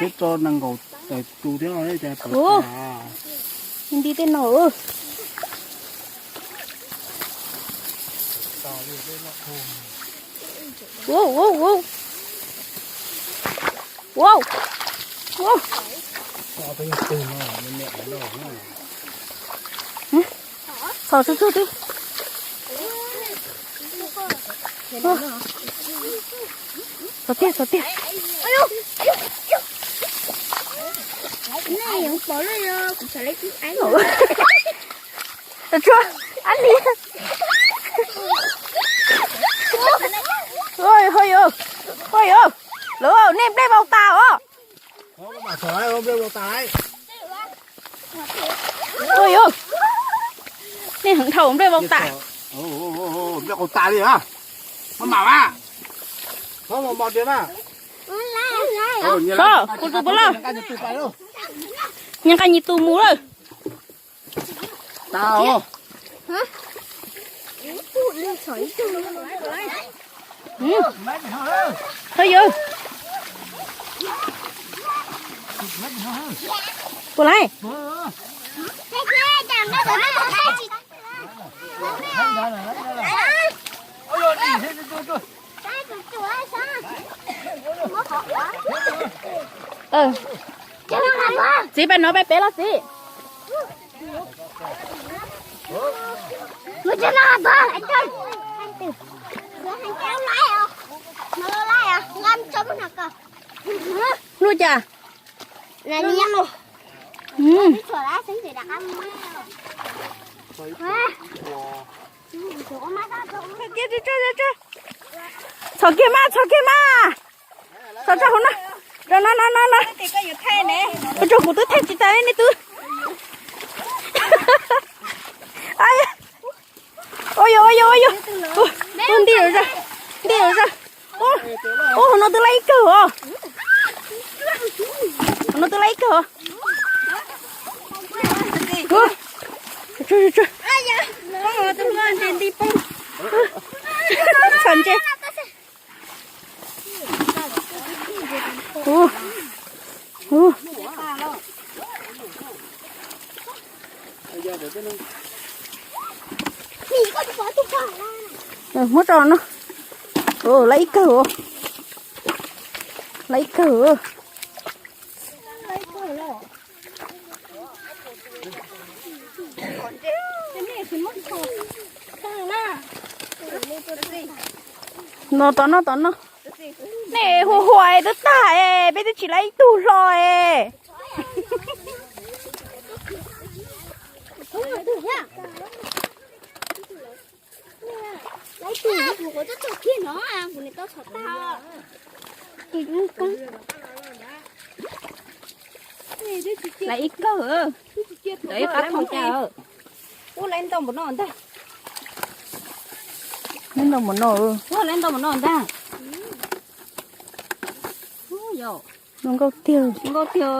Peb tso nees nkaum tawm tus thiab no, cas tawm Ua, tas. Nti tej no. Ua, ua, ua. Ua, ua. Tso peb twg no, me me no. Txhos tsuj tsuj twb. Txhos tiag, txhos tiag. Tsuag, ab li. Ua, ua, ua, ua, lawv nej nplej vau tas os. Ua, nej heev dhau nplej vau tas. Nplej vau tas li a. Maj mam a. So, kuv tus puav leej. Nyeej nqa nyias tus mus lawm. Thov yus. Puas laiv? Txiv, peb no peb pem los txiv. Luaj cas? Txhos kiag mas, txhos kiag mas. Txhos tso hauv no. Rau no, no, no, no. Ua tsaug, kuv twb thaij tsis tas nej twb. Ua yog, ua yog, ua yog. Ua nti lawm zog, nti lawm zog. Ua, hauv no twb laib ib kawg os. Hauv no twb laib ib kawg os. Txhos ntse. Muab tso no. Laib ib kawg, laib ib kawg. No tom no, tom no. Nej huam huam es twb tag es peb twb tsis laib ib tug hlo es. Laib ib kawg, laib ib qab thooj cas. Ub, laib ntau npaum no ntag. Laib ntau npaum no, ub, laib ntau npaum no ntag. Zoo nkauj tiag, zoo nkauj tiag.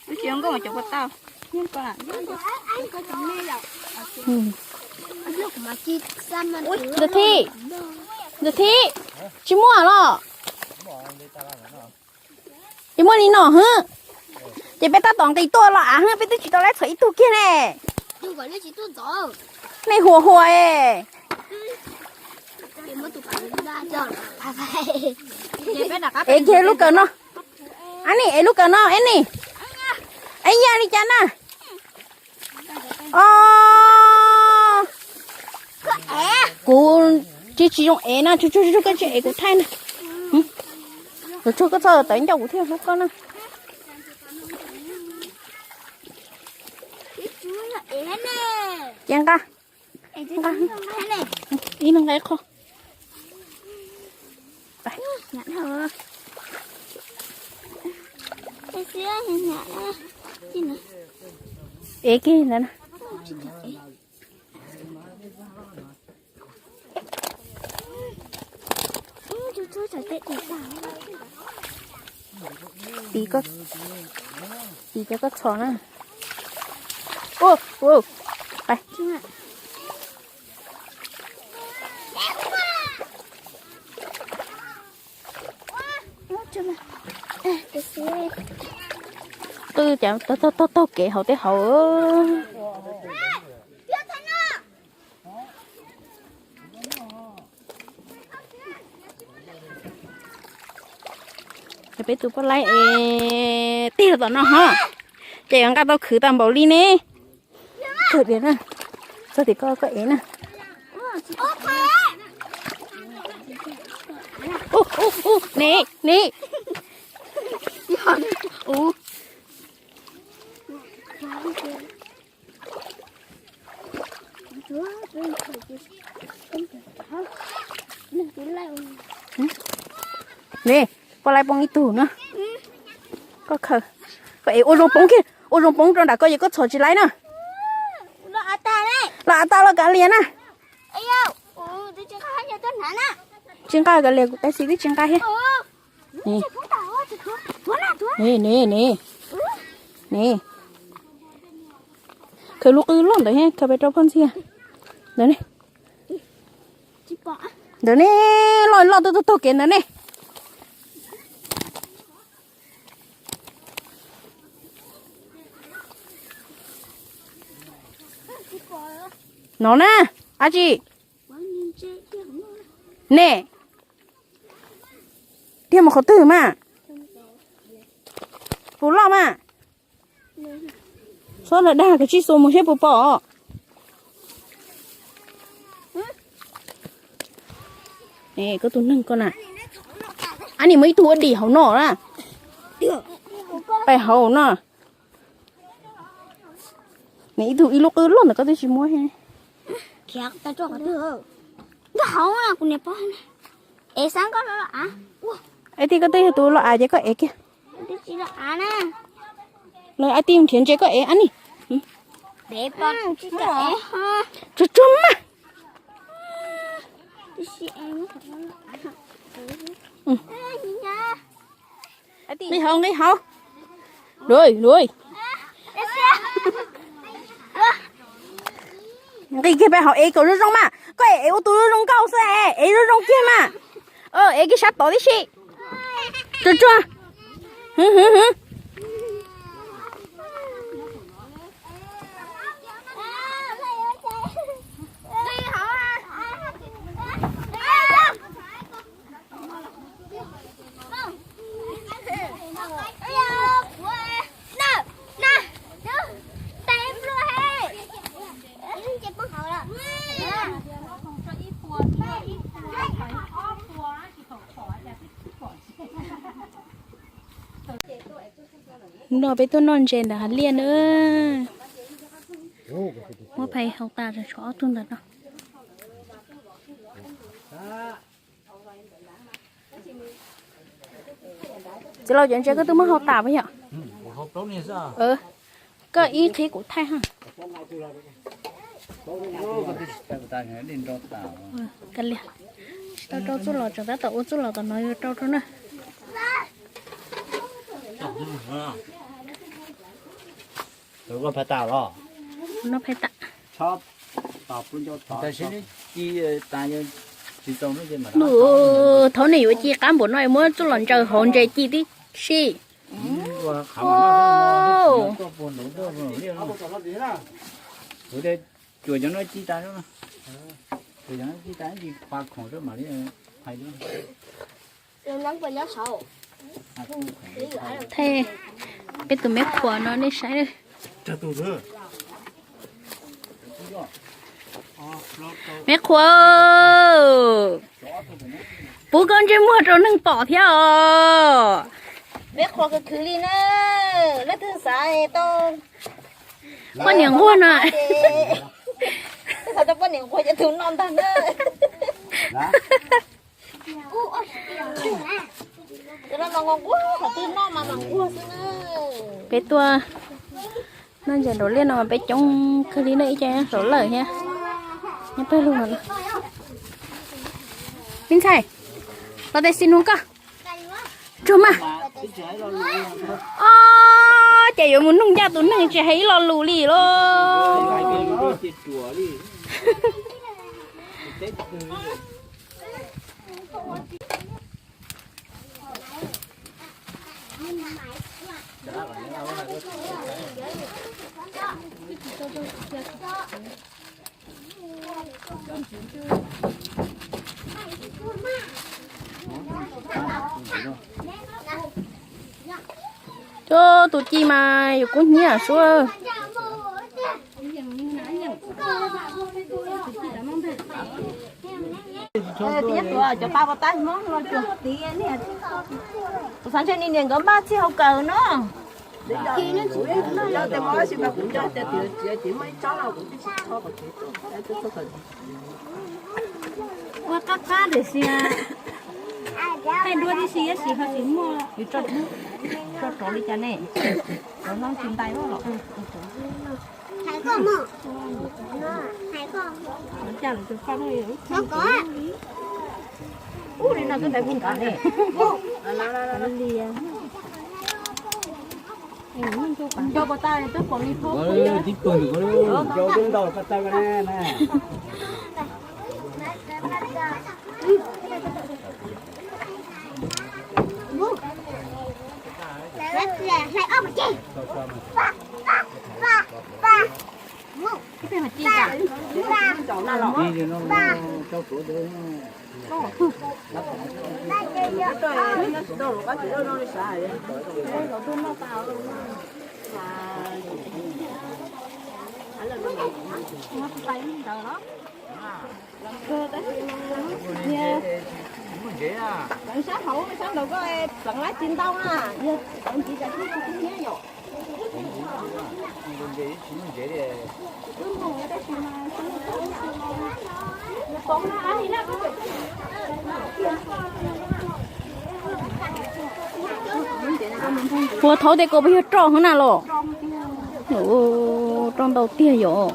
Ub, tsis zoo nkauj mas cov puas tau. Ntawm Thib, ntawm Thib, tsis muaj los? Tsis muaj li no hwb. Ces peb tab tom nqis tuaj los av hwb, peb twb tsis tau laib txhom ib tug kiag ne. Nej huam huam es. Ev kiag lub kawm no. Ab ni, ev lub kawm no, ev ni. Ev ya li cas na? Os, kuv tsis, tsis zoo ev na, tsuag tsuag tsuag, koj tsis ev kuv thaij na. Tsuag tsuag, koj txhob tawv ncauj kuv thiaj hlub koj na. Cia nqa, nqa ib leeg nqa ib qho. Ev kiag ntawd na. Tiv, tiv cov koj txhom na. Ua, ua, pais. Qwj cas taug taug taug kev hauv tej hauv. Peb tus poj laib es tig los tom no ho, ces yuav nqa tau khwv tau npaum li ne. Kawg diav na, txog tim koj koj ev na. Ub ub ub, ne ne. Ne, poj laib poob ib tug na. Koj khaws, koj ev ua zoo poob kiag, ua zoo poob rau nram koj ces koj txhom tsis laib na. Los av tas los kav liam na. Tsis nqa kav liam kuv tab sis twb tsis nqa thiab. Ne ne ne, khaws lub qwj loj ntawd thiab khaws pem rau poj ntxhia ntawd ne. Ntawd ne, loj loj taug taug kev ntawd ne. No na, ab tsi, ne, tiag mus qhov twg mas, puas loj mas. Txhob dag dag, koj tsij xuas mus seb puas pom. Koj tus neeg koj na, ab nim muaj ib tug ua dim hauv no na, pem hauv no. Nws ib tug ib lub qwj loj ntawd koj twb tsis muab. Ab tij, koj twb yog tus los av ces koj ev kiag. Los ab tij nrhiav ntses koj ev ab ni. Tsuag tsuag mas. Nqis hauv, nqis hauv. Lub, lub. Nqis kiag pem hauv ev kom zoo zoo mas. Koj ev ua tus zoo zoo nkauj xwb es ev zoo zoo kiag mas. Ev kiag sab tod tib si. Tsuag tsuag. Hwv hwv hwv. No peb tuaj noj ntses ntawm hav liaj na. Muab phais haus tas tshuav ob tug ntawm no. Txiv laus, cov ntses koj twb muab haus tas puas yog? Koj ib qhib kuv thaij ha. Tsis tau rau txuj lom, tseem tab tom ua txuj lom tom no yuav rau rau na. No phais tas. Nws thaum nej yuav ci qab npaum no muab txuj lom ntsaws hauv ntses ci tib si. Cuam cov no ci tas, cuam cov no ci tas, ci qhuav khoom mam li hais. Thaij peb tus me qhuav no nej saib. Me qhuav, puv koj ntsej muag rau neeg pom thiab os. Me qhuav khwv khwv li na, leej twg xav tau poj niam nquag no. Xav tau poj niam nquag ces tus no ntag na. Peb tuaj noj ntses nraum liaj no mas peb coob kawg li na, ib co nyob saum lawm thiab. Nyob pawg lug no. Me ntxhais, los tes xis nus koj. Tsuag mas. Ob, ces yuav mus nug ncaj tus neeg tsis hais ib lo lus li lauj. Cov tus ci mas yus kuj hnyiab suab. Tus xav ntshe ni niam nkawd npaj txhij hauv kawm no. Ua qab qab tiam sis qaij duab tib si, tab sis ho tsis muaj, yus tso rov li cas ne? Rov no tsis ntais los. Ua cas lawv tus poj no ub li no twb ntais puag nrad ne. Nco puas tas twb pom li phob. Tib pawg nws ko, nco twb ntau paj tawg ne. Pleev sab hauv sab nraud ko, pleev lab tsis ntau na, yog pleev ntsis tsam tib tug tib niab yom. Ua thaud tej ko puas yog roj hov na los? Roj ntau tiag yom.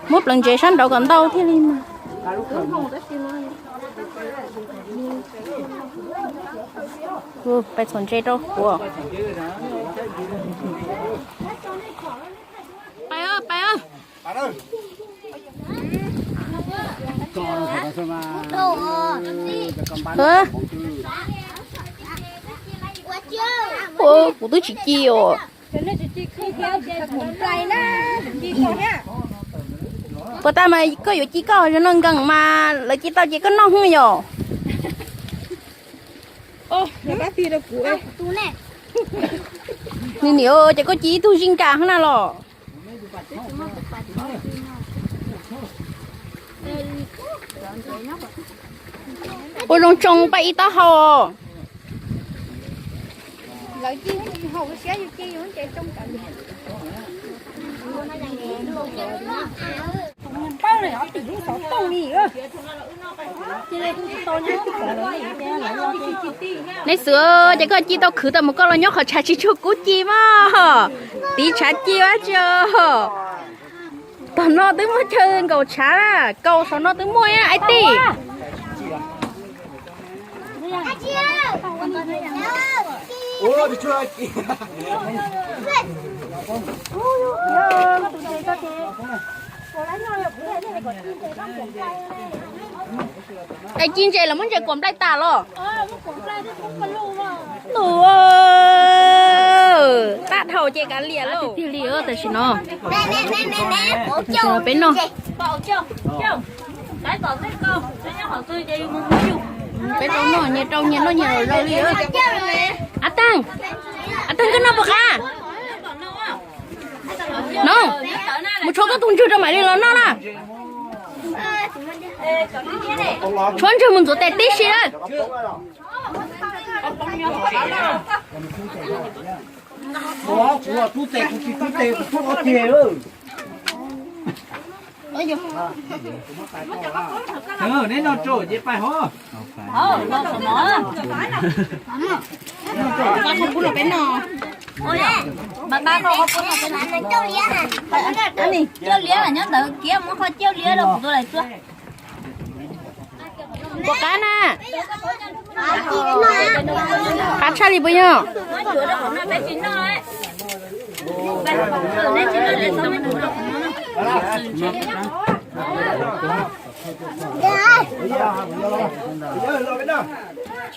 Muab pleev ntsev sab nraud kom ntau thiaj li mas. Pais txhom ntse rau kuv. Pais, pais. Ua, kuv twb tsis ci os. Puas tas mas koj yuav ci koj zaum no nkees mas lawv ci tau ces koj noj hwj yom. Nim niam ces koj ci ib tug zij nkam hov na los. Ua zoo tsoo paj ib taub hau. Nej xwb ces koj ci tau khwv tau mus koj los nyob qhov tshav tsis tshua kub ci mas. Tiv tshav ci ua tsi. Tom no twb muaj chaw nkaum tshav na, kaus saum no twb muaj ib tij. Es ci ntses los muab ntses kuam nplaig tas los? Tus, tag dhau ces kav liam lauj. Tiag li tam sim no. Peb noj. Peb tau noj nyias rau nyias noj nyias zaws li. Ab Teeg, Ab Teeg koj noj puas qab? No, mus tshuav koj tus ntswg rau mam li los noj na. Tshuav ntswg mus ntxuav tes tib si na. Neb noj tsau ces pais hov. Cauj liab nyob ntawd kiag, muab qhov cauj liab rau kuv tus lais tsuag. Puas qab na? Qab tshaj li puas yog? Ib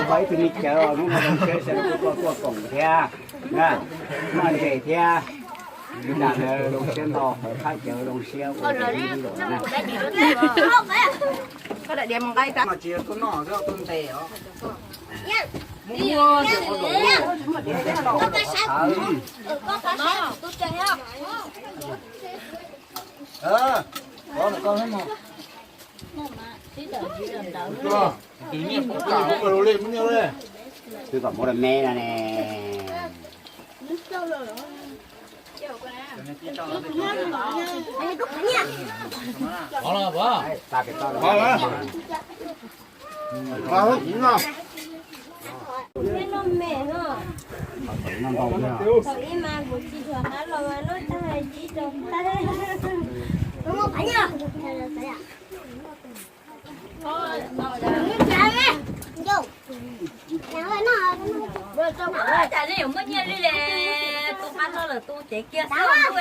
tug me cawv hnub no zoo siab sawv daws tuaj koom thiab, noj ntses thiab. Ib nta ntawd zoo siab ntau, thaj cawv zoo siab ua no tsis yog tuaj noj xwb, tuaj ntes os. Twb kom muab rau me no ne. Cas nej yuav muaj nyiaj li le, tus qab no lawm tus cev kiag xwb.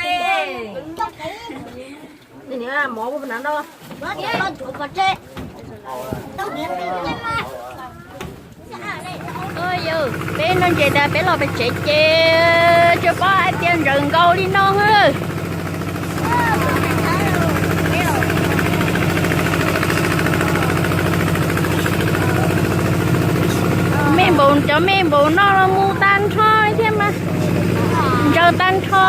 Peb noj ntses tas peb los pem tsev ces tsuas paub hais tias ntsaws nkaus li no. Me npaum cov me npaum no los mus tag nrho thiab mas, ntsaws tag nrho.